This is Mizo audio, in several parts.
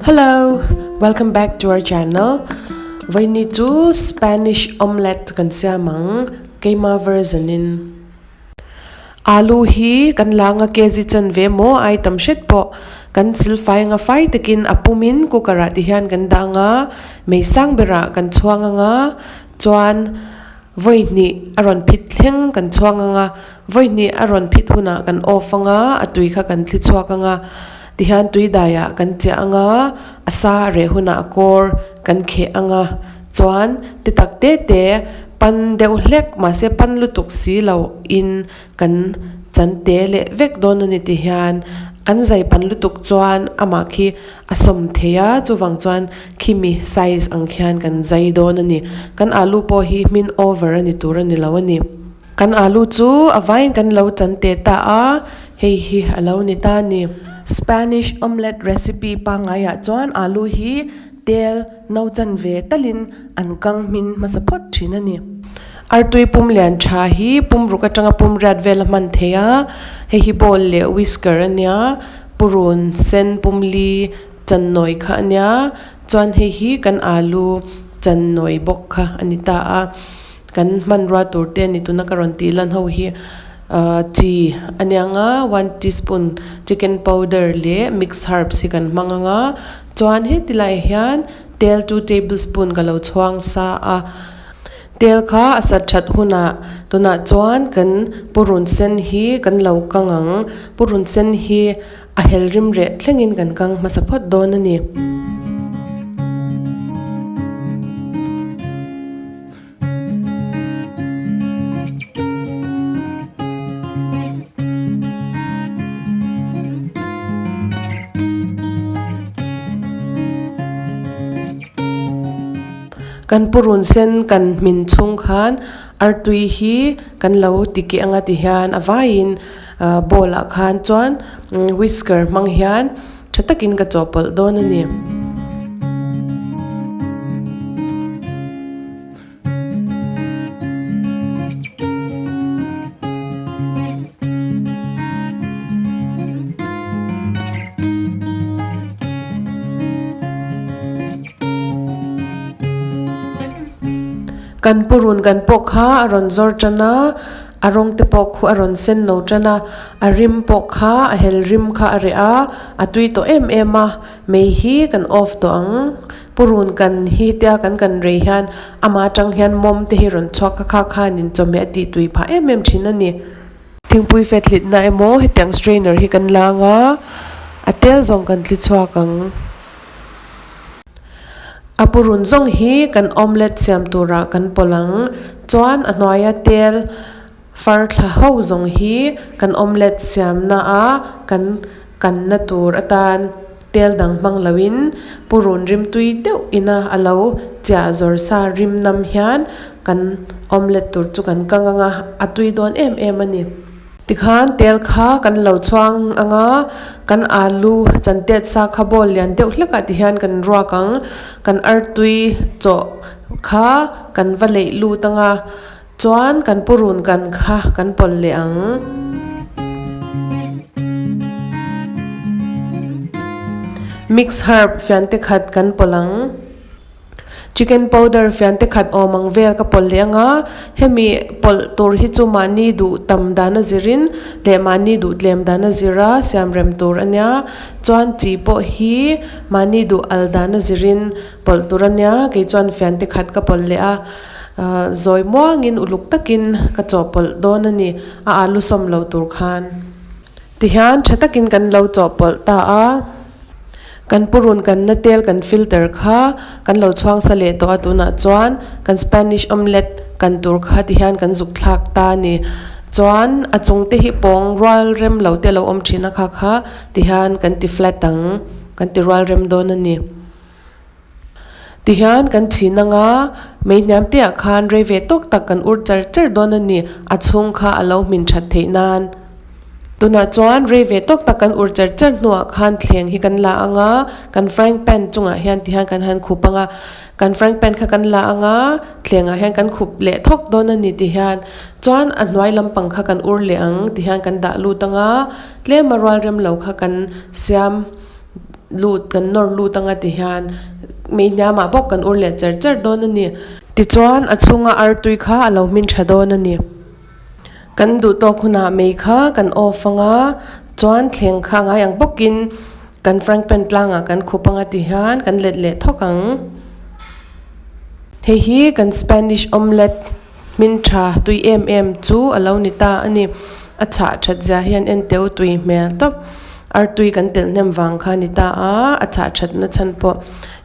Hello, welcome back to our channel. Vaini chu Spanish omelette kan siam ang keima version in. Alu hi kan la anga kg chan ve maw ai tam hret pawh kan silfai anga fai takin a pumin cooker ah ti hian kan dah anga mei sang berah kan chhuang anga chuan Vawi hnih a rawn phit thleng kan chhuang ang a, vawi hnih a rawn phit hunah kan off ang a, a tui kha kan thli chhuak ang a, tihian tui daiah kan chiah ang a, a sa a reh hunah a kawr kan kheh ang a, chuan ti tak te te pan deuh hlek mahse pan lutuk si lo in Kan chan te leh vek dawn a ni ti hian kan zai pan lutuk chuan amah khi a sawm thei a, chuvang chuan khimi size ang khian kan zai dawn a ni. Kan alu pawh hi hmin over a ni tur a ni lo a ni. Kan alu chu a vaiin kan lo chan te ta a, hei hi a lo ni ta a ni. Spanish omelette recipe pangaiah chuan alu hi tel no chan ve talin an kang hmin hmasa phawt thin a ni. Artui pum lian tha hi pum ruk atanga pum riat vel a hman thei a, hei hi bowl leh whisker a nia, purun sen pum li chan nawi kha a nia, chuan hei hi kan alu chan nawi bawk kha a ni ta a, kan hmanrua tur te a ni tuna ka rawn tih lan ho hi ahh chi a nia nga one teaspoon chicken powder leh mix herbs hi kan hmang anga chuan heti laiah hian tel two tablespoon ka lo chhuang sa a. Tel kha a sat that hunah tunah chuan kan purun sen hi kan lo kang ang. Purun sen hi a hel rim reh thlengin kan kang hmasa phawt dawn a ni. Kan purun sen kan hmin chhung khan artui hi kan lo ti keh anga ti hian a vaiin bowl ah khan chuan whisker hmang hian tha takin ka chawhpawlh dawn a ni. Kan purun kan pawh kha a rawn zawr tan a, a rawng te pawh khu a rawn sen no tan a, a rim pawh kha a hel rim kha a reh a, a tui tawh em em a, mei hi kan off tawh ang. Purun kan hi tia kan kan rei hian amah atang hian mawm te hi rawn chhuak kha kha khanin chawhmeh a tih tui phah em em thin a ni. Thingpui fet hlitna emaw hetiang strainer hi kan la anga a tel zawng kan thli chhuak ang. A purun zawng hi kan omelette siam turah kan pawlh ang. Chuan a hnuaia tel far thla ho zawng hi kan omelette siamna a kan kanna tur atan tel dang hmang loin purun rimtui deuh ina a lo chiah zawr sa rim nam hian kan omelette tur chu kan kang anga a tui dawn em em a ni. Tikhan tel kha kan lo chhuang ang a, kan alu chan tet sa kha bowl lian deuh hlek ah tihian kan ruak ang, kan artui chawh kha kan va leih lut ang a, chuan kan purun kan kha kan pawlh leh ang. Mix herb fiante khat kan pawlh ang. Chicken powder fian te khat awm ang vel ka pawlh leh anga, hemi pawlh tur hi chu mahni duh tam dan a zirin leh mahni duh tlem dan a zira siam rem tur a nia, chuan chi pawh hi mahni duh al dan a zirin pawlh tur a nia, kei chuan fian te khat ka pawlh leh a, ah zawi muangin uluk takin ka chawhpawlh dawn a ni, a alu sawm lo tur khan. Tihian tha takin kan lo chawhpawlh ta a, kan purun kanna tel kan filter kha kan lo chhuang sa leh tawh a tunah chuan kan Spanish omelette kan tur kha tihian kan zuk thlak ta a ni. Chuan a chung te hi pawng rual rem lo te a lo awm thin a kha kha tihian kan ti flat ang kan ti rual rem dawn a ni. Tihian kan chhin anga mei hniam te ah khan rei ve tawk tak kan ur char char dawn a ni, a chhung kha a lo hmin that theih nan. Tunah chuan rei ve tawk tak kan ur char char hnuah khan thleng hi kan la anga kan frying pan chungah hian tihian kan han khup anga kan frying pan kha kan la anga thlengah hian kan khup leh thawk dawn a ni tihian chuan a hnuai lampang kha kan ur leh ang tihian kan dah lut anga tlema rual rem lo kha kan siam. lut kan nawr lut anga ti hian mei hniamah bawk kan ur leh cher cher dawn a ni. Tichuan a chhunga artui kha a lo hmin tha dawn a ni. Kan duh tawk hunah mei kha kan off anga chuan thleng kha ngai ang bawkin kan frying pan tlangah kan khup anga ti hian kan let leh thawk ang. Hei hi kan Spanish omelette hmin tha tui em em chu a lo ni ta a ni. A chhah that zia hian en teu tui hmel tawp. Artui kan telh hnem vang kha a ni ta a, a chhah that na chhan pawh.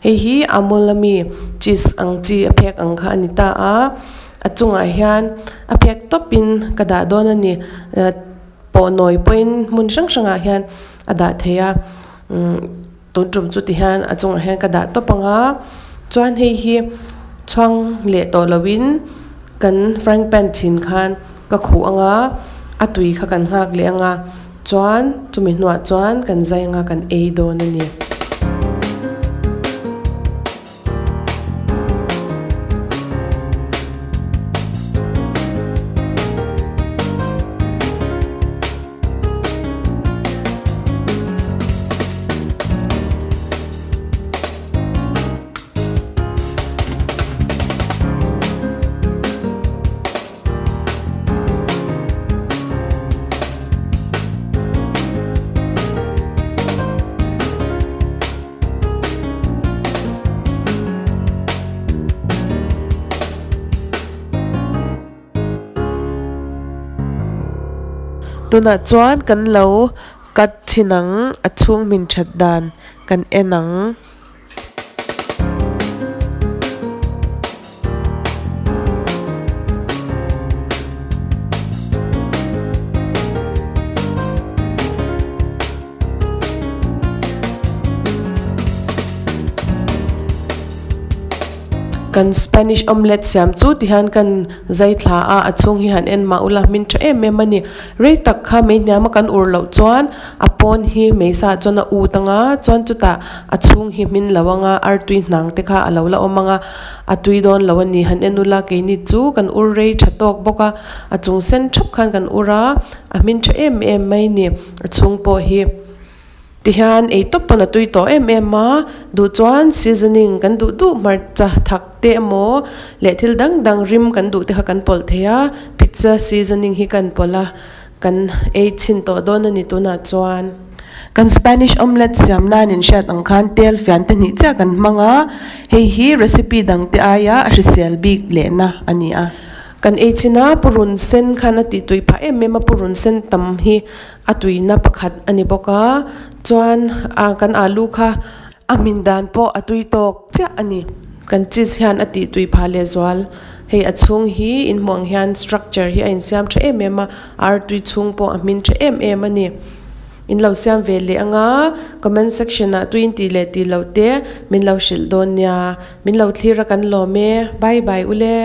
Hei hi Amul ami cheese ang chi a phek ang kha a ni ta a. A chungah hian a phek tawpin ka dah dawn a ni. Pawh nawi pawhin hmun hrang hrangah hian a dah thei a. Umm tun tum chu ti hian a chungah hian ka dah tawp ang a. Chuan hei hi chhuang leh tawh loin kan frying pan chhin khan ka khuh ang a, a tui kha kan nghak leh ang a. Chuan chumi hnuah chuan kan zai ang a kan ei dawn a ni. Tunah chuan kan lo cut chhin ang a chhung hmin that dan kan en ang. Kan Spanish omelette siam chu ti hian kan zai thla a, a chhung hi han en mah ula hmin tha em em a ni. Rei tak kha mei hniam a kan ur loh chuan a pawn hi mei sa chuan a ut ang a, chuan chutah a chhung hi hmin lo ang a, artui hnang te kha a lo la awm ang a, a tui dawn lo a ni. Han en ula keini chu kan ur rei tha tawk bawk a, a chung sen thap khan kan ur a, a hmin tha em em mai a ni a chhung pawh hi. Tihian ei tawp pawn a tui tawh em em a, duh chuan seasoning kan duh duh hmarcha thak te emaw leh thil dang dang rim kan duh te kha kan pawlh thei a, pizza seasoning hi kan pawlh a, kan ei chhin tawh dawn a ni tunah chuan. Kan Spanish omelette siam nan in hriat ang khan tel fian te hnih chiah kan hmang a, hei hi recipe dang te aia a hrisel bik lehna a ni a. Kan ei chhin a, purun sen khan a tih tui phah em em a, purun sen tam hi A tuina pakhat a ni bawk a, chuan ah kan alu kha a hmin dan pawh a tui tawk chiah a ni. Kan cheese hian a tih tui phah leh zual. Hei a chhung hi in hmuh ang hian structure hi a insiam tha em em a, artui chhung pawh a hmin tha em em a ni. In lo siam ve leh ang a, comment section ah tui in tih leh tih loh te min lo hrilh dawn nia. Min lo thlir a kan lawm e, bye bye ule.